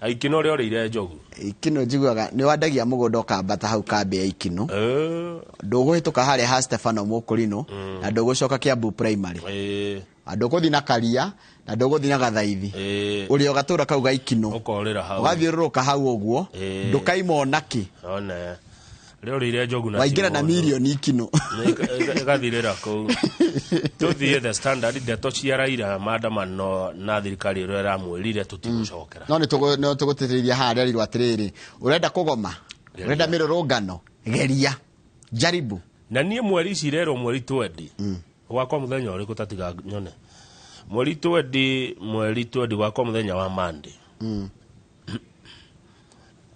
Ikino ũrĩa ũrĩire njogu. Ikino njiguaga nĩ wandagia mũgũnda ũkambata hau kambĩ ya Ikino. Ndũgũhĩtũka harĩa ha Stefano Mũkũrinũ na ndũgũcoka Kiambu Primary. Na ndũgũthiĩ na Karia na ndũgũthiĩ na Gathaithi. Ũrĩ o gatũra kau ga Ikino. Ũkorĩra hau. Ũgathiũrũrũka hau ũguo. Ndũkaima ona kĩ. One. Ũrĩa ũrĩire njogu na Waingĩra na ti mũndũ. mirioni Ikino. Ĩgathirĩra kũu. Tũthiĩ The Standard, ndeto cia Raila maandamano na thirikari ĩrĩa ĩramwĩrire tũtigũcokera. No nĩ tũgũtĩtĩrithia haha rĩarirwo atĩrĩrĩ, ũrenda kũgoma, ũrenda mĩrũrũngano, geria, jaribu. Na niĩ mweri ici irerwo mweri twendi. Gwakwa mũthenya ũrĩkũ tatiga nyone. Mweri twendi, mweri twendi gwakwa mũthenya wa Monday.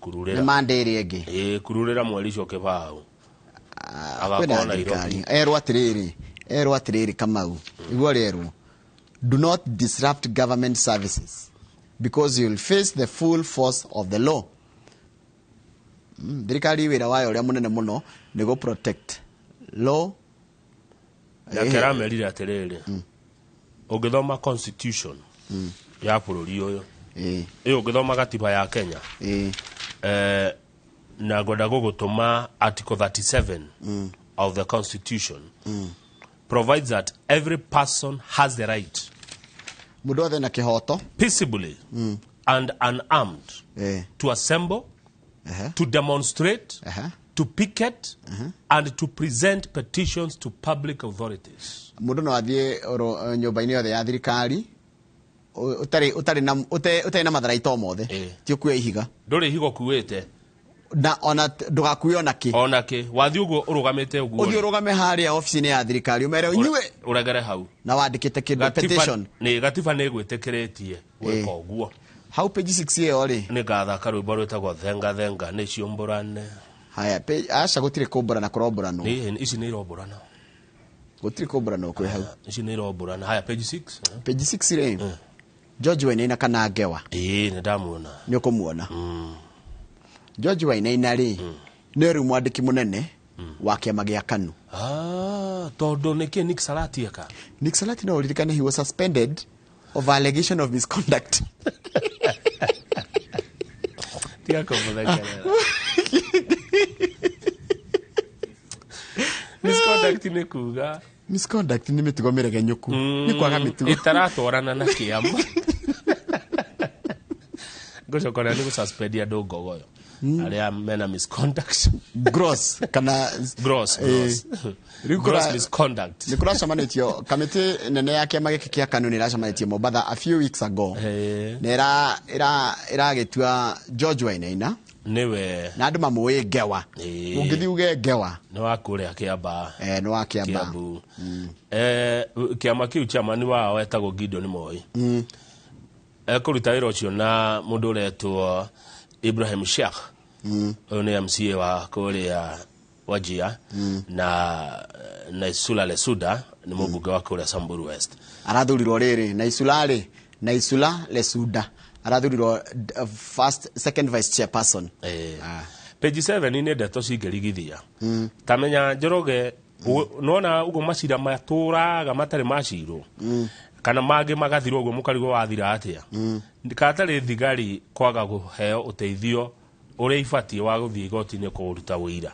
Kururĩra. Nĩ Monday ĩrĩa ĩngĩ. Ĩĩ, kururĩra mweri ũcio kĩbaũ. Kwĩna Agakorwo Nairobi. thirikari. Erwo atĩrĩrĩ, erwo atĩrĩrĩ Kamau, igua rĩerwo, do not disrupt government services because you will face the full force of the law. Thirikari wĩra wayo ũrĩa mũnene mũno nĩ gũ protect law. Nake aramerire atĩrĩrĩ, ũngĩthoma constitution ya bũrũri ũyũ, ĩyo ũngĩthoma gatiba ya Kenya, na ngwenda gũgũtũma article 37 of the constitution provides that every person has the right Mũndũ wothe na kĩhoto peaceably and unarmed to assemble, to demonstrate, to picket, and to present petitions to public authorities. Mũndũ no athiĩ oro nyũmba-inĩ yothe ya thirikari ũtarĩ na ũtarĩ na matharaita o mothe, ti ũkue ihiga. Ndũrĩ ihiga ũkuĩte. Na ona ndũgakue ona kĩ. Ona kĩ. Wathiĩ ũguo ũrũgamĩte ũguo. Ũthiĩ ũrũgame harĩa obici-inĩ ya thirikari ũmere inyuĩ ũregere hau. Na wandĩkĩte kĩndũ petition. Nĩ gatiba nĩ ĩgwĩtĩkĩrĩtie gwĩka ũguo. Hau page 6 ĩyo rĩ. Nĩ ngathaka rwĩmbo rwĩtagwo Thenga Thenga nĩ ciũmbũrane. Haya, aca gũtirĩ kũmbũrana kũrombũranwo. Nĩ ici nĩ irombũrana. Gũtirĩ kũmbũranwo kwĩ hau. Ici nĩ irombũrana. Haya, page 6. Page 6 rĩ. George Wainaina kana Ngewa? Ĩĩ, nĩ ndamuona. Nĩ ũkũmuona. George Wainaina rĩ, nĩwe rĩu mwandĩki mũnene wa kĩama gĩa KANU. Tondũ nĩkĩ Nick Salati eka? Nick Salati no ũririkane he was suspended over allegation of misconduct. Tiga kũmũthekerera. Misconduct nĩ kuga Misconduct nĩ mĩtugo mĩregenyũku. Nĩ kwaga mĩtugo. Ĩtaratwarana na kĩama. Ngũcoka nĩ gũsuspend andũ ngogoyo arĩa mena misconduct. Gross kana Gross, gross. Rĩu Gross misconduct. Nĩ kũracemanĩtio kamĩtĩ nene ya kĩama gĩkĩ kĩa KANU nĩ ĩracemanĩtie Mombatha a few weeks ago. Na ĩragĩtua George Wainaina nĩwe na andũ mamũĩ Ngewa. Ũngĩthiĩ uge Ngewa nĩ wa kũrĩa Kĩambaa. Nĩ wa Kĩambaa. Kĩambu. Kĩama kĩu chairman wao etagwo Gideon Moi. Ekũruta wĩra ũcio na mũndũ ũretwo Ibrahim Sheikh. Ũyũ nĩ MCA wa kũrĩa Wajir na Naisula Lesuda nĩ mũmbunge wa kũrĩa Samburu West. Arathurirwo rĩrĩ Naisula rĩ, Naisula Lesuda arathurirwo first second vice chairperson. Page 7 nĩ ndeto cingĩrigithia. Ta menya Njoroge, nona ũguo macira matũraga matarĩ macirwo. Kana mangĩ magathirwo ũguo mũkarigwo wathira atĩa. Katarĩ thigari kwaga kũheo ũteithio ũrĩa ibatiĩ wa gũthiĩ igoti-inĩ kũruta ũira.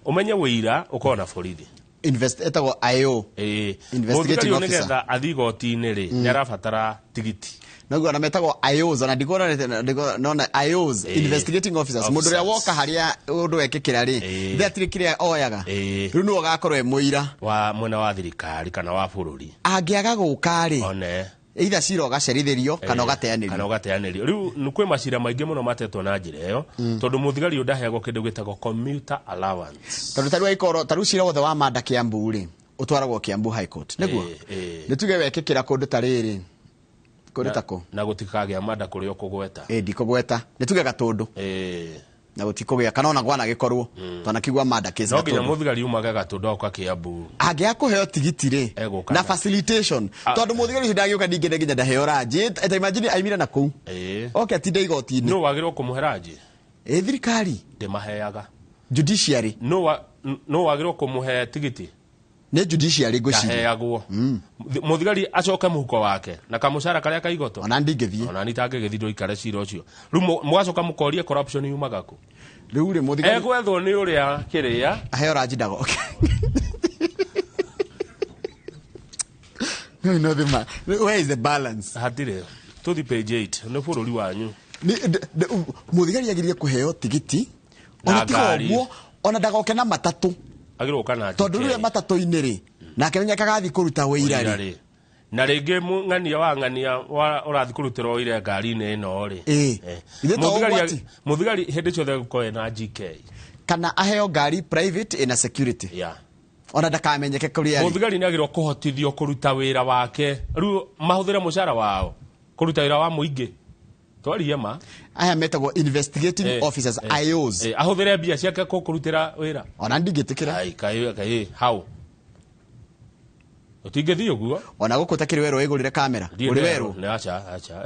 Ũmenye ũira ũkorwo na borithi. Invest, etagwo IO. Investigating Mũthigari ũyũ officer. nĩgetha athiĩ igoti-inĩ rĩ, nĩ arabatara tigiti. Noguo ona metagwo I Os, ona ndikuona nona I Os, investigating officers. Mũndũ ũrĩa woka harĩa ũndũ wekĩkĩra rĩ, nĩ atirĩ kĩrĩa oyaga. Rĩu nĩwe ũgakorwo e mũira. Wa mwena wa thirikari kana wa bũrũri. Angĩaga gũka rĩ, One. either cira ũgacerithĩrio kana ũgateanĩrio. Kana ũgateanĩrio. Rĩu nĩ kwĩ macira maingĩ mũno matetwo na njĩra ĩyo, tondũ mũthigari ũyũ ndaheagwo kĩndũ gĩtagwo commuter allowance. Tondũ tarĩu angĩkorwo, tarĩu cira wothe wa manda Kiambu rĩ, ũtwaragwo Kiambu High Court. Nĩguo? Nĩ tuge wekĩkĩra kũndũ ta rĩrĩ, kũndũ ta kũ? Na gũtikagĩa manda kũrĩa ũkũgweta. Ndikũgweta. Nĩ tuge Gatũndũ. Na gũtikũgĩa, kana ona gwanagĩkorwo, twanakigua manda case No nginya Gatũndũ. mũthigari umage Gatũndũ agoka Kiambu. Angĩaga kũheo tigiti rĩ, Egũka na na- facilitation. Tondũ mũthigari ũcio ndangĩũka ningĩ nginya ndaheo ranji. Ta imagine aimire na kũu. Oke atinde igoti-inĩ. Nũ wagĩrĩirwo kũmũhe ranji? Thirikari. Ndĩmaheaga. Judiciary. Nũ wagĩrĩirwo kũmũhe tigiti? Nĩ judiciary ngwĩciria. Ndaheagwo mũthigari acoke mũhuko wake na kamũcara karĩa kaigoto. Ona ndingĩthiĩ. Ona nitangĩgĩthiĩ ndũikare cira ũcio. Rĩu mũgacoka mũkorie corruption yumaga kũ? Rĩu rĩ, mũthigari egwethwo nĩ ũrĩa kĩrĩa aheo ranji ndagoke. No, no, where is the balance? Hatirĩ. Tũthi page 8, nĩ bũrũri wanyu. Mũthigari agĩrĩire kũheo tigiti Na ona tiga ngari. ũguo, ona ndagoke na matatũ. Agĩrĩirwo gũka na tondũ GK. rĩu matatũ-inĩ rĩ, nake menya kagathiĩ kũruta wĩira rĩ. Rĩ. Na rĩngĩ ng'ania wa ng'ania wa ũrathiĩ kũrutĩra ũira ngari-inĩ ĩno rĩ. Ĩĩ. Ithuĩ to ũgwati. Mũthigari hĩndĩ ciothe gũkorwo ena GK. Kana aheo ngari private ĩna security. Yeah. Ona ndakamenyeke kũrĩa arĩ. Mũthigari nĩ agĩrĩirwo kũhotithio kũruta wĩra wake. Rĩu mahũthĩre mũcara wao kũruta wĩra wa mũingĩ. Twarie ma. Aya metagwo investigating officers, IOs. Ahũthĩre mbia ciake kũrutĩra wĩra. Ona ndingĩtĩkĩra. Ai, kai, kai, how? Ũtingĩthiĩ ũguo. Ona gũkũ takĩrĩ werũ wĩgũrĩre kamera. Ndiĩ Ũrĩ nderwo. werũ. Nĩ acha, acha.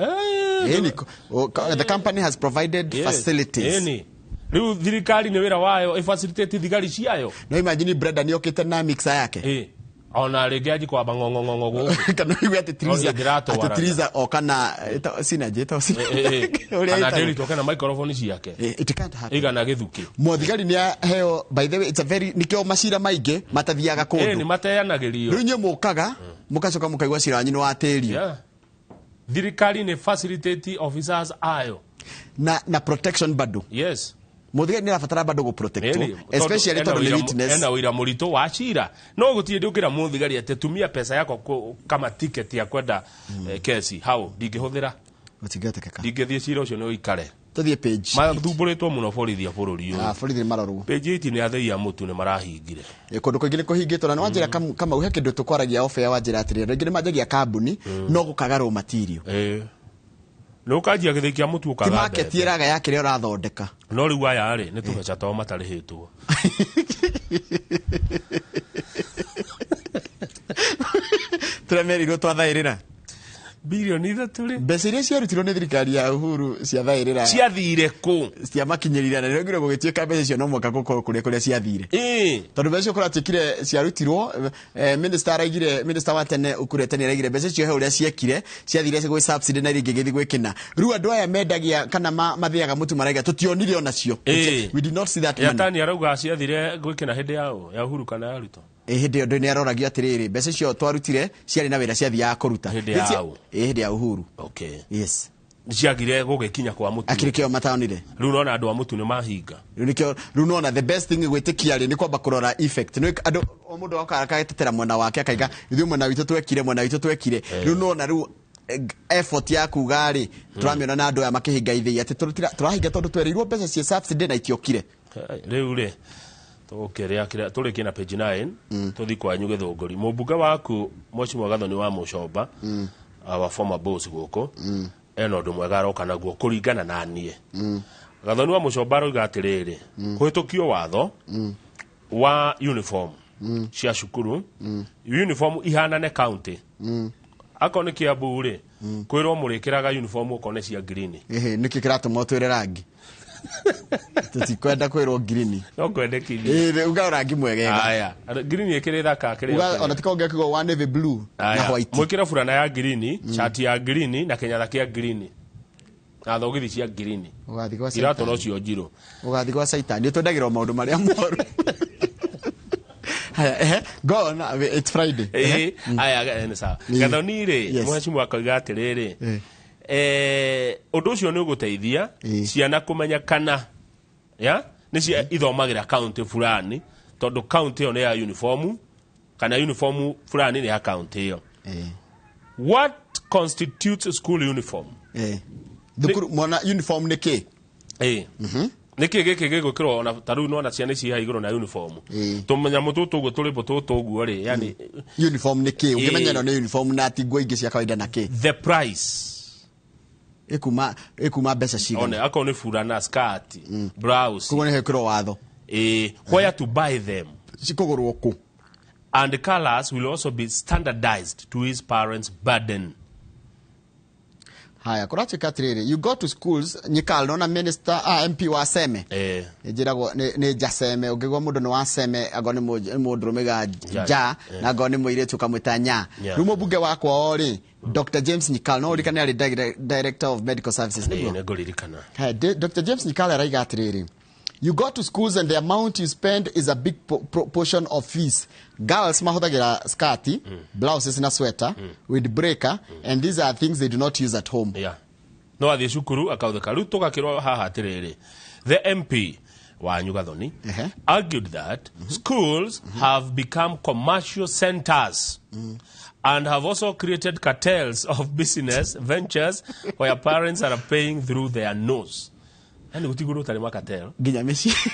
Ĩni, the company has provided facilities. Ĩni. Rĩu thirikari nĩ wĩra wayo ĩfacilitate thigari ciayo. No imagine Brenda nĩ okĩte na mixer yake. Ona rĩngĩ anji kwamba ng'ong'ong'ong'o gũkũ. Kana ũigue atĩ Triza, No, ndĩratwara. atĩ Triza oka na, Synergy, ĩtagwo Synergy. Ũrĩa Kana ĩtagwo. Daily toke na microphone ciake. It can't happen. Igana gĩthukĩ. Mũthigari nĩ aheo, by the way, it's a very, nĩkĩo macira maingĩ matathiaga kũndũ. Nĩ mateanagĩrio. Rĩu inyuĩ mũkaga, mũgacoka mũkaigua cira wanyu nĩ watĩrio. Yeah. Thirikari nĩ facilitate officers ayo. Na protection bado. Yes. Mũthigari nĩ arabatara bado gũ protectwo, Ĩni, especially tondũ tondũ nĩ witness. ena ũira mũritũ wa cira. No gũtirĩ ndũkĩra mũthigari atĩ tumia pesa yako kama ticket ya kwenda, kesi. Hau ndingĩhũthĩra. Gũtingĩhotekeka. Ndingĩthiĩ cira ũcio nĩ ũikare. Tũthiĩ page. Mathumbũrĩtwo mũno borithi a bũrũri ũyũ. Borithi nĩ marorwo. Page 8 nĩ athei a mũtu nĩ marahingire. Kũndũ kũingĩ nĩ kũhingĩtwo na nĩ wanjĩra Kamau he kĩndũ tũkwaragia off air wanjĩra atĩrĩrĩ, rĩngĩ nĩ manjagia kambuni, no gũkaga raw material. Nĩ ũkanjia gĩthĩi kĩa mũtu ũkaga Ti market mbembe. ĩraga ya kĩrĩa ũrathondeka. No rĩu aya rĩ, nĩ tũbeca twao matarĩhĩtwo. Tũremereirwo twathaĩrĩra. Bilioni ithatũ rĩ. Mbeca iria ciarutirwo nĩ thirikari ya Uhuru ciathaĩrĩra. Ciathire kũ? Ciamakinyĩrire na nĩrĩo gũgĩtuĩka mbeca icio no mũhaka gũkorwo kũrĩa kũrĩa ciathire. Tondũ mbeca icio kũratuĩkire ciarutirwo, minister araigire, minister wa tene Ukur Yatani araigire mbeca icio he ũrĩa ciekire, ciathire gwĩ subsidy na rĩngĩ igĩthiĩ gwĩ kĩna. Rĩu andũ aya mendagia kana mathĩaga mũtu maraiga tũtionire onacio. We did not see that money. Yatani arauga ciathire gwĩ kĩna hĩndĩ ya ũ? Ya Uhuru kana ya Ruto? Hĩndĩ ĩyo nĩ aroragio atĩrĩrĩ, mbeca icio twarutire ciarĩ na wĩra ciathiaga kũruta. Hĩndĩ ya Hĩndĩ ũ? Hĩndĩ ya Uhuru. Okay. Yes. Ciagire gũgĩkinya kwa mũtu. Akĩrĩ kĩo mataonire. Rĩu nona andũ a mũtu nĩ mahinga. Rĩu nĩkĩo, rĩu nona the best thing gwĩtĩkia rĩ nĩ kwamba kũrora effect. Nĩ andũ, o mũndũ oka akagetetera mwena wake akaiga ithuĩ mwena witũ twekire, mwena witũ twekire. Rĩu nona rĩu effort ya kuga rĩ, tũramĩona na andũ aya makĩhinga ithĩi atĩ tũrahinga tondũ twerirwo mbeca cia subsidy na itiokire. Rĩu rĩ, tũkĩrĩa kĩrĩa, tũrĩkie na page 9, tũthiĩ kwanyu Gĩthũngũri. Mũmbunge waku Mheshimiwa Gathoni wa Mũcomba, our former boss gũkũ, ena ũndũ mwega aroka naguo kũringana na niĩ. Gathoni wa Mũcomba aroiga atĩrĩrĩ, kũhĩtũkio watho wa uniform cia cukuru, uniform ihanane county. Akorwo nĩ Kiambu rĩ, kwĩrwo mũrĩkĩraga uniform okorwo nĩ cia green. Ĩhĩ, nĩkĩ kĩratũma ũtwĩre rangi? Tũtikwenda kwĩrwo green. No kwendekithia. Ĩĩ, uga rangi mwegega. Aya, green ĩkĩrĩ thaka, kĩrĩ Uga, okĩrĩ. ona tika ũngĩkiuga wa navy blue na white. Mwĩkĩre burana ya green, shati ya green na kĩnyatha kĩa green. Na thogithi cia green. Ũgathiĩ gwa Iratũ Caitani. no cio njirũ. Ũgathiĩ gwa Caitani, ũtwendagĩrwo maũndũ marĩa moru. Haya, go on, it's Friday. Aya, nĩ sawa. Gathoni rĩ, mheshimiwa akoiga atĩrĩrĩ, ũndũ ũcio nĩ ũgũteithia ciana kũmenya kana, ya, nĩ cia ithomagĩra county fulani, tondũ county ĩyo nĩ ya uniform, kana uniform fulani nĩ ya county ĩyo. What constitutes school uniform? Thukuru, mwana uniform nĩ kĩ? Nĩ kĩ gĩkĩ gĩgwĩkĩrwo ona ta rĩu nĩwona ciana ici haha igũrũ na uniform. Tũmenya tũtũ ũguo tũrĩmbo tũtũ ũguo rĩ, yani Uniform nĩ kĩ? Ũngĩmenya ĩno nĩ uniform na ti nguo ingĩ cia kawaida na kĩ? The price. Ĩkuma mbeca cigana? One, akorwo nĩ burana, skirt, blouse. Koguo nĩ hekĩrwo watho. Where to buy them? Cikũgũrwo kũ? And the colors will also be standardized to his parents' burden. Haya, kũratuĩka atĩrĩrĩ, you go to schools Nyikal, nona minister, MP wa Seme. Njĩragwo nĩ Njaseme, ũngĩgwa mũndũ nĩ wa Seme, angorwo nĩ mũndũrũme ga nja, na angorwo nĩ mũirĩtu ũkamwĩta nya. Rĩu mũmbunge wa kwao rĩ, Dr. James Nyikal, no ũririkane arĩ Director of Medical Services, nĩguo? Nĩ ngũririkana. Dr. James Nyikal araiga atĩrĩrĩ, you go to schools and the amount you spend is a big portion of fees. Girls mahũthagĩra skati, blouses na sweater, windbreaker, and these are things they do not use at home. Yeah. No athiĩ cukuru akaũtheka. Rĩu tũgakĩrwo haha atĩrĩrĩ, the MP wanyu Gathoni argued that schools have become commercial centers and have also created cartels of business ventures where parents are paying through their nose. Yani gũtigũrwo ũtarĩ makatel nginya mĩciĩ,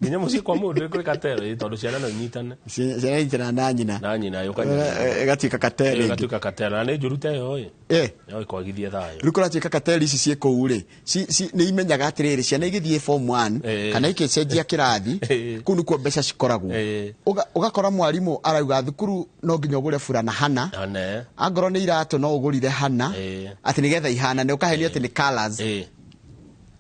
nginya mũciĩ kwa mũndũ kũrĩ cartel, tondũ ciana no inyitane, ciana inyitana na nyina, na nyina yũkanyita ĩgatuĩka cartel ĩngĩ, ĩgatuĩka cartel, na nĩ njũru ta ĩyo ĩ no ĩkwagithie thayũ. Rĩu kũratuĩka cartel ici ciĩ kũu rĩ, nĩ imenyaga atĩrĩrĩ, ciana igĩthiĩ form 1 kana ikĩcenjia kĩrathi, kũu nĩkuo mbeca cikoragwo. Ũgakora mwarimũ arauga thukuru no nginya ũgũre burana hana, angorwo nĩ iratũ no ũgũrire hana, atĩ nĩgetha ihanane, ũkahenio atĩ nĩ colours.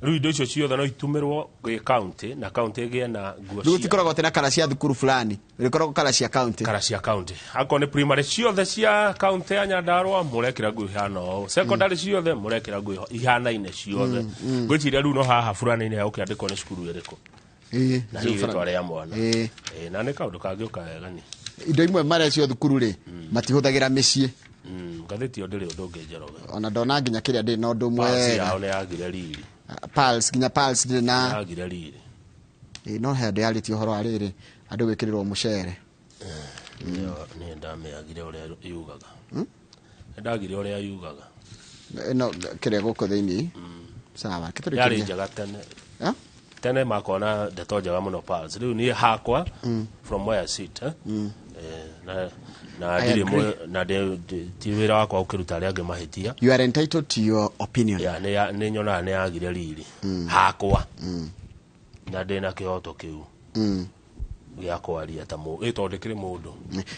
Rĩu indo icio ciothe no itumĩrwo gwĩ county, na county ĩgĩe na nguo. Rĩu gũtikoragwo atĩ na kara cia thukuru fulani, rĩkoragwo kara cia county. Kara cia county. Akorwo nĩ primary ciothe cia county ya Nyandarua mũrekĩra nguo ihana ũũ, secondary ciothe mũrekĩra nguo ihanaine ciothe. Ngwĩciria rĩu no haha burana-inĩ hegũkĩandĩkwo nĩ cukuru ĩrĩkũ na hihi rĩtwa rĩa mwana. Na nĩ kaũndũ kangĩũka wega ni indo imwe marecio thukuru rĩ matihũthagĩra mĩciĩ. Ngathĩti ĩyo ndĩrĩ ũndũ ũngĩ Njoroge. Ona ndona nginya kĩrĩa ndĩ na ũndũ mwega. Yao nĩ yagire riri. Pulse, nginya Pulse ndĩ na yagire riri. No he andũ yarĩtie ũhoro wa rĩrĩ, andũ gwĩkĩrĩrwo mũcere. Nĩ ndamĩagire ũrĩa yugaga. Ndagire ũrĩa yugaga. Ĩno kĩrĩa gũkũ thĩinĩ. Sawa, kĩtũrĩkĩrie. Yarĩ njega tene. Tene makona ndeto njega mũno Pulse. Rĩu niĩ hakwa from where I sit, na ndirĩ na ti wĩra wakwa gũkĩruta arĩa angĩ mahĩtia. You are entitled to your opinion. Yeah, nĩ nyonaga nĩ yagire riri hakwa. Na ndĩna kĩhoto kĩu gĩa kwaria ta tondũ ndĩkĩrĩ mũndũ.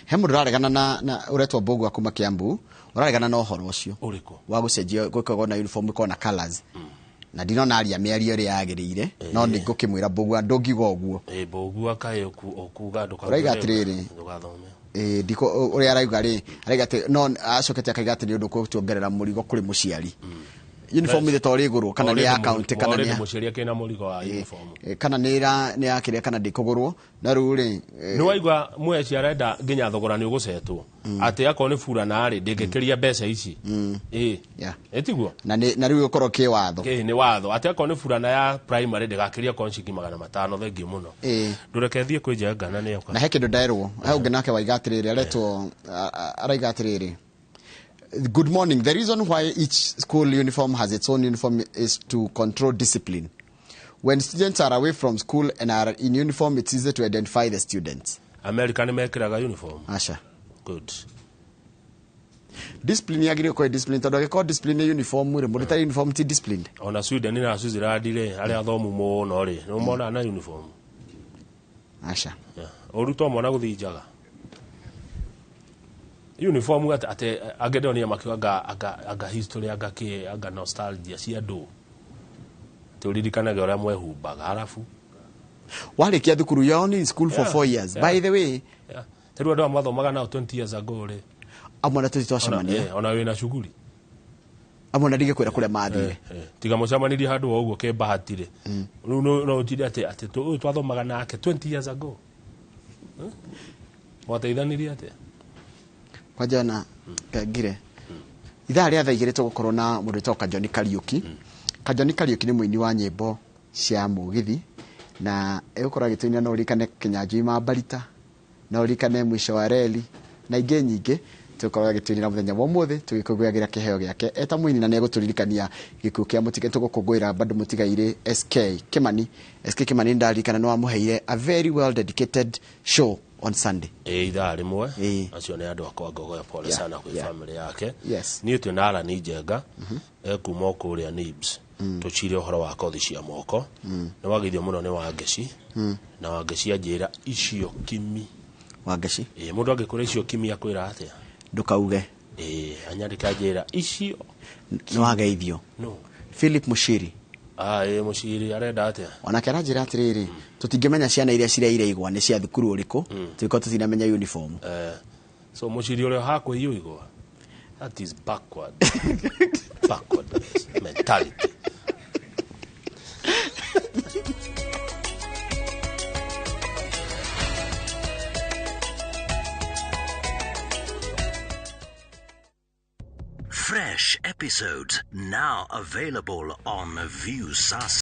He mũndũ ũraregana na ũretwo Mbũgua kuma Kiambu, ũraregana na ũhoro ũcio. Ũrĩkũ? Wa gũcenjia gũkorwo na uniform ĩkorwo na colours. Na ndinona aria mĩario ĩrĩa yagĩrĩire, no nĩ ngũkĩmwĩra Mbũgua ndũngiuga ũguo. Mbũgua kaĩ ũkuga Ũraiga atĩrĩrĩ, ndũgathome. Ndiko ũrĩa arauga rĩ, arauga atĩ no acokete akaiga atĩ nĩ ũndũ gũtuongerera mũrigo kũrĩ mũciari. Uniform ithĩ to rĩgũrwo kana nĩ ya county kana nĩ ya mũciari akĩna mũrigo wa uniform. Kana nĩ ira nĩ ya kĩrĩa kana ndĩkũgũrwo. Na rĩu rĩ, nĩ waigua mweci arenda nginya thogora nĩ ũgũcetwo. Atĩ akorwo nĩ burana rĩ, ndĩngĩkĩria mbeca ici. Ĩtiguo? Na rĩu ũkorwo kĩ watho. Kĩ nĩ watho. Atĩ akorwo nĩ burana ya primary ndĩgakĩria korwo ciringi 500, thengiũ mũno. Ndũreke thiĩ kwĩ Njenga na nĩoka. Na he kĩndũ nderwo. He ũngĩ nake waiga atĩrĩrĩ, aretwo, araiga atĩrĩrĩ. Good morning. The reason why each school uniform has its own uniform is to control discipline. When students are away from school and are in uniform, it's easier to identify the students. America nĩ mekĩraga uniform? Asha. Good. Discipline yagĩrĩirwo gũkorwo discipline, tondũ angĩkorwo discipline nĩ uniform rĩ, mũndũ ũtarĩ uniform ti disciplined. Ona Sweden na Switzerland rĩ, arĩa athomu mũno rĩ, nĩ monaga na uniform. Asha. Yeah. Ũrutwo mwana gũthiĩ njaga. Uniform atĩ angĩ ndonire makiuga anga history, anga kĩ, anga nostalgia cia andũ. Atĩ ũririkanage ũrĩa mwehumbaga, arabu. Warĩkia thukuru, you are only in school for 4 years. By the way, Rĩu andũ aya mathomaga nao 20 years ago rĩ. Amwe na tũthiĩ twacemania. Ona wĩna shughuli. Amwe na ndigĩkwĩra kũrĩa mathire. Tiga mũcemanirie handũ o ũguo kĩmbahati rĩ. Rĩu no ũtinde atĩ ũyũ twathomaga nake 20 years ago. Mwateithanirie atĩa? Kwanja ona ngire. Ithaa rĩa thaa igĩrĩ tũgũkorwo na mũndũ wĩtagwo Kanjoni Kariũki. Kanjoni Kariũki nĩ mũini wa nyĩmbo cia mũgithi, na egũkorwo agĩtũinĩra no ũririkane Kĩnyanjui ma Mbarita, no ũririkane Mwisho wa Reli, na ingĩ nyingĩ. Tũgũkorwo agĩtũinĩra mũthenya wa ũmũthĩ tũgĩkũngũyagĩra kĩheo gĩake eta mũini, na nĩegũtũririkania gĩkuũ kĩa mũtigairĩ. Tũgũkũngũĩra bado mũtigairĩ SK Kimani. SK Kimani ndaririkana nĩ wamũheire a very well dedicated show on Sunday. Ithaa rĩmwe. Acio nĩ andũ akwa Ngogoyo, pole sana kwĩ family yake. Niĩ twĩ na Allan Njenga, ekuma o kũrĩa Nibs. Tũcire ũhoro wa kothi cia moko. Nĩ wageithio mũno nĩ Wangeci. Na Wangeci anjĩra icio kimi. Wangeci? Mũndũ angĩkũra icio kimi akwĩra atĩa? Ndũkauge. Ĩĩ, anyandĩka njĩra icio. Nĩ wageithio. No. Philip Mushiri. Ah, ĩĩ, Mũciri arenda atĩa? Onake aranjĩra atĩrĩrĩ, tũtingĩmenya ciana iria cireire igwa nĩ cia thukuru ũrĩkũ, tũgĩkorwo tũtinamenya uniform. Eh, so Mũciri ũrĩa hakuhĩ igwa, that is backward backwardness mentality. Fresh episodes now available on Viusasa.